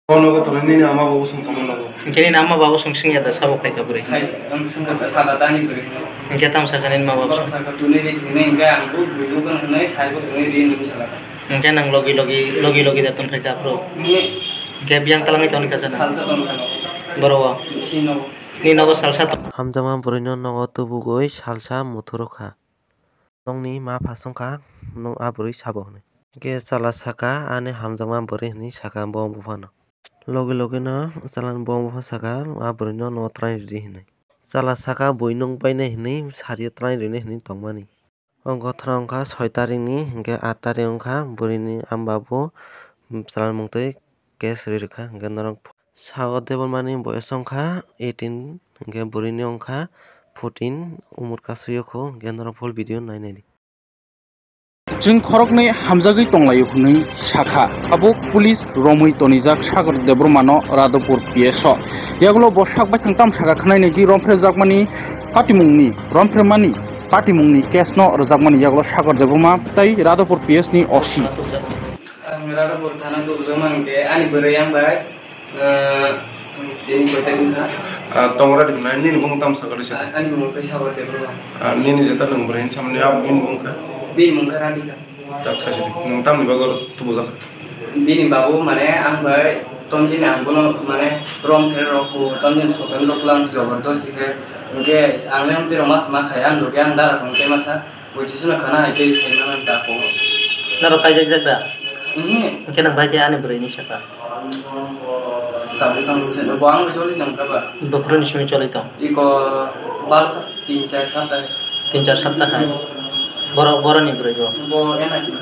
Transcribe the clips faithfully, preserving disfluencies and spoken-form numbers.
Bono go tole nini ama babu song tongma nogo. Hingke nini ama babu song singya da sabo khaika bwrwi. Hai, ang singya da sada dani bwrwi hino. Hingke tamo sakha nini ma babu? Borok sakha tuni ri hini hingke ang bo bwrwi nugwi hwnwi sai bo tuni ri nung sala. Hingke nang logi logi, logi logi da tong khaika aphuru. Ni Hingke biyang talangwi tongni kha sana. Salsa tong kha nogo. Boro o. Bisi nogo. Ni nogo salsa tong. Hamjakma bwrwino nogo tubugwi salsa muthuro kha. Nokni ma phasong kha, nwng a bwrwi sabo hwnwi. Hingke chwla saka, "Ani hamjakma bwrwi," hwnwi saka bo buphano. Logi logino chwlani bo bupha saka, "A bwrwino no twrai rwdi," hwnwi. Chwla saka, "Bui nwng painai," hwnwi sario twrai rwinai hwnwi tongmani. O gothra wngkha soi tarikni, hingke aat tarik wngkha bwrwini ama babu chwla mungtwi case ri rwkha, hingke norok sao Debbarmani boyes wngkha eighteen, hingke bwrwini wngkha fourteen, umor kasui o kho, hingke norok full video nai naidi. Chwng khoroknwi hamjagwi tonglaio hwnwi sakha. Abo police romwi tonijak Sagar Debbarmano Radhopur P S o. Yagulo bo sak baithang tam sakha khwnai naidi romphrejakmani patimungni, romphreimani patimungni case no rwjakmani yagulo Sagar Debbarma tei Radhopur P S ni O C. Ang Radhapur thana tubujak mankhe ani bwrwi ang bai, ah, tini kwthai wngkha. Ah, tongra di hwnai, nini bumung tamo sakha risa? Ah, ani bumung khe Sagar Debbarma. Ah, nini jeta nwng bwrwi hinwi samani, abo bini bumung khe? Bini bumung khe Radhika. Tak sasi di. Nwng tamni bagwi oro tubujak? Bini babu mane ang bai tomjini ang bono mane rom khe rok ku, tomjini sotoni rok lang jabardasti khe. Hwnkhe ang le amtwi rok mas ma khai, ang rok ang dara tong khe masa. Bo Jisu no khana hai khe sai mano da ko. Norok kaijak jak da? Mhm. Hwnkhe nang bai khe ani bwrwi ni saka. Tabuk tang se bo ang choli tong kha ba. Bo phuru ni simi choli tong. Iko bal tin char sapta. Tin char sapta khai. Boro, boro ni bwrwi bo. Bo ena ki.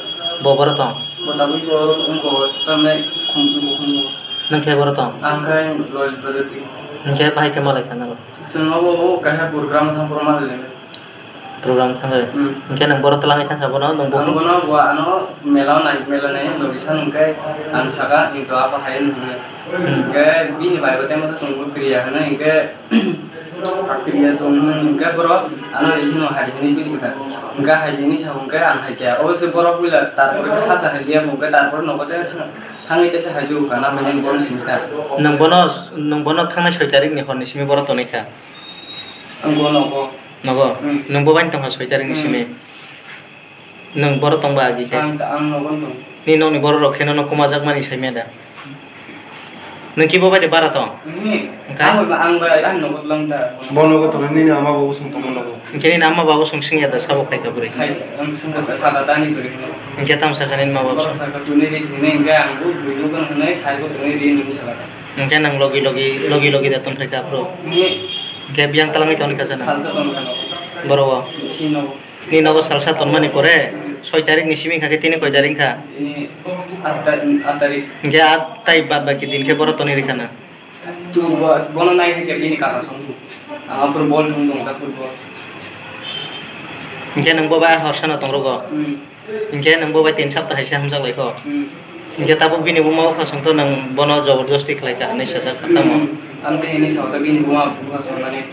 Bo boro tong. Bo tabuk bo ungko tamne khum khum khum. Nang khe boro tong. Ang khai loi bwrwi. Hwnkhe bai khe malai kha norok. Swngo bo, bo kaisa program thang program le. Program thangwi. Hmm. Hwnkhe nwng boro twlangwi thangkha bono, nwng bo. Ang bono bo ano mela nai, mela nai, lobisa hwnkhe ang saka, "Ni to apa hai?" hwnwi. Hmm. Hwnkhe bini bai bo tei mothe chwngbo kriya hwnwi, hwnkhe kriya tong hwnwi, hwnkhe borok ano ri hino hai hwnwi buji kha. Hwnkhe hai hwnwi sa hwnkhe ang hai khe, obo se borok puila tarpore hasa hai liya hwnkhe tarpore nogo tei thang-, thangwi teisa hai jugo kana hwnwi bono simi kha. Nwng bono, nwng bono thangnai soi tarikni horni simi boro tonwi kha. Ang bo nogo. Nogo? Hmm. Nwng bo bai tongkha soi tarikni Hmm. simi? Nwng boro tongba agi khe? Ang, ang nogo tong. Ni nokni borok rok khe nono kumajakmani saimaya da? Nwng kibo bai de bara tong? Hmm. Wngkha? Ang bai, ang bai, ang nogo lang da. Bo nogo tongwi nini ama babu song tongma nogo. Hwnkhe nini ama babu song singya da sabo khaika bwrwi? Hai, ang singya da sada dani bwrwi hino. Hwnkhe tamo sakha nini ma babu? Borok sakha tuni ri hini hwnkhe ang bo bwrwi nogo hwnwi sai bo tongwi ri nung sala. Hwnkhe nwng logi logi, logi logi da tongkha kha aphuru? Ni Hwnkhe biyang twlangwi tongkha sana? Salsa tongkha nogo. Boro o? Bisi nogo. Ni nogo salsa tongmani pore, soi tarikni simi kha khe tini koi tarik kha? Tini aat ta-, aat tarik. Hwnkhe aat tai bad baki din khe boro tonwi rikha na? Tu bo-, bono nai khe bini kaka song. Ang aphuru bol thung tong kha football. Hwnkhe nwng bo bai horsano tong rogo? Hmm. Hwnkhe nwng bo bai tin sapta hai se hamjak lai kho. Hmm. Hwnkhe tabuk bini buma bupha song to nwng bono jabardasti khlai kha hinwi sajak kha tamo? Hmm. Ang tei hinwi sao ta bini buma bupha song mani.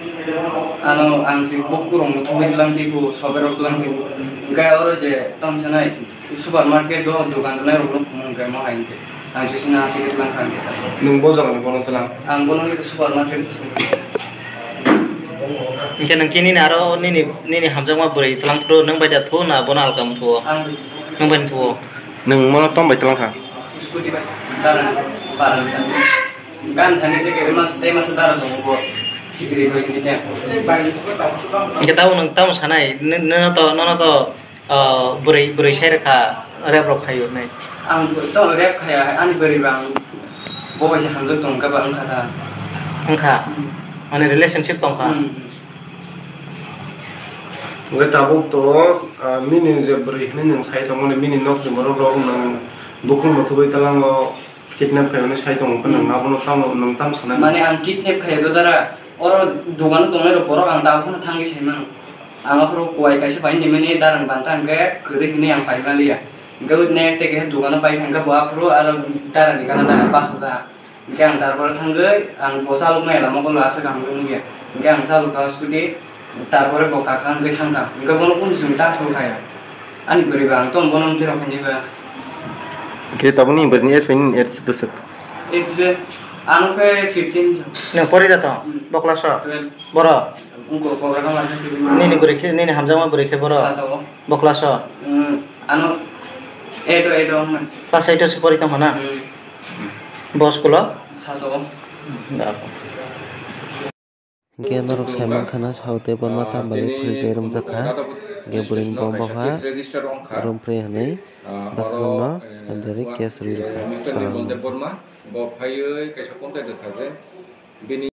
Ano ang si bokhu rok muthungwi tlang twi bu, sobe rok tlang twi bu. Hwnkhe oro je tamo sanai supermarket o dogan rwnai rok no phunuk hwnkhe mo hai hwnkhe. Ang sisina ticket lang kha. Nwng bo jagani bono twlang? Ang bono supermarket. Hwnkhe nwng khe nini aro nini, nini hamjakma bwrwi twlang phuru nwng bai da thu na bono alka muthuo? Ang. Nwng bai muthuo? Nwng bono tom bai twlang kha? Scooty bai. Dara, para. Gan thani te ke mas, te mas dara tongo bo. Sikri bai ni te. Hwnkhe tabuk nwng tamo sanai? Nw-, nono to, nono to Ah, bwrwi, bwrwi sai rwkha, rep rok khai hwnwi. Ang to rep khaya, ani bwrwi ba ang bo bai se hamjak tong kha ba wngkha ta. Wngkha? Hmm. Mane relationship tong kha? Hmm. Hwnkhe tabuk to, ah, nini je bwrwi hwnwi nwng sai tongmani, bini nokni borok rok nwng bukhuk muthubwi twlango. Kidnap khaimani sai tongo, khe nwng Hmm. abono tamo, nwng tamo sanai? Mane ang kidnap khaiya jodara, oro dogano tongnai rok borok ang dao phano thangwi sai mano. Ang aphuru kuwai kaisa pai nimani darang banta hwnkhe kwrwi hwnwi ang pai maliya. Hwnkhe next day khe dogano pai thangkhe bo aphuru aro darani gana darang bachajak. Hwnkhe ang tarpore thangwi ang bo chaloknai lama kolo aswk ang nukya. Hwnkhe ang chalokha scooty. Tarpore bo kaka wngwi thangkha, hwnkhe bono kunu chwng ta song kha ya. Ani bwrwi ba ang tong bono wngtwi rw kha ni ba. Hwnkhe tabukni bwrwini age bai nini age bwswk? Six de, ano khe fifteen. Nwng pori da tong? Hmm. Bo class o? Twelve. Boro? Wngkha program ano sibima. Nini bwrwi khe, nini hamjakma bwrwi khe boro? Sasao. Bo class o? Hmm. Ano eight o, eight o wngnai. Class eight o se pori tong hana? Hmm. Bo school o? Sasao. Da. Hingke norok sai mankha na, saute borma tam bai phwrwngwi romjak kha. Hingke bwrwini bom bokha room pri hwnwi bwsajwkno hamjagwi case rwi rwkha. Chwla rwmani.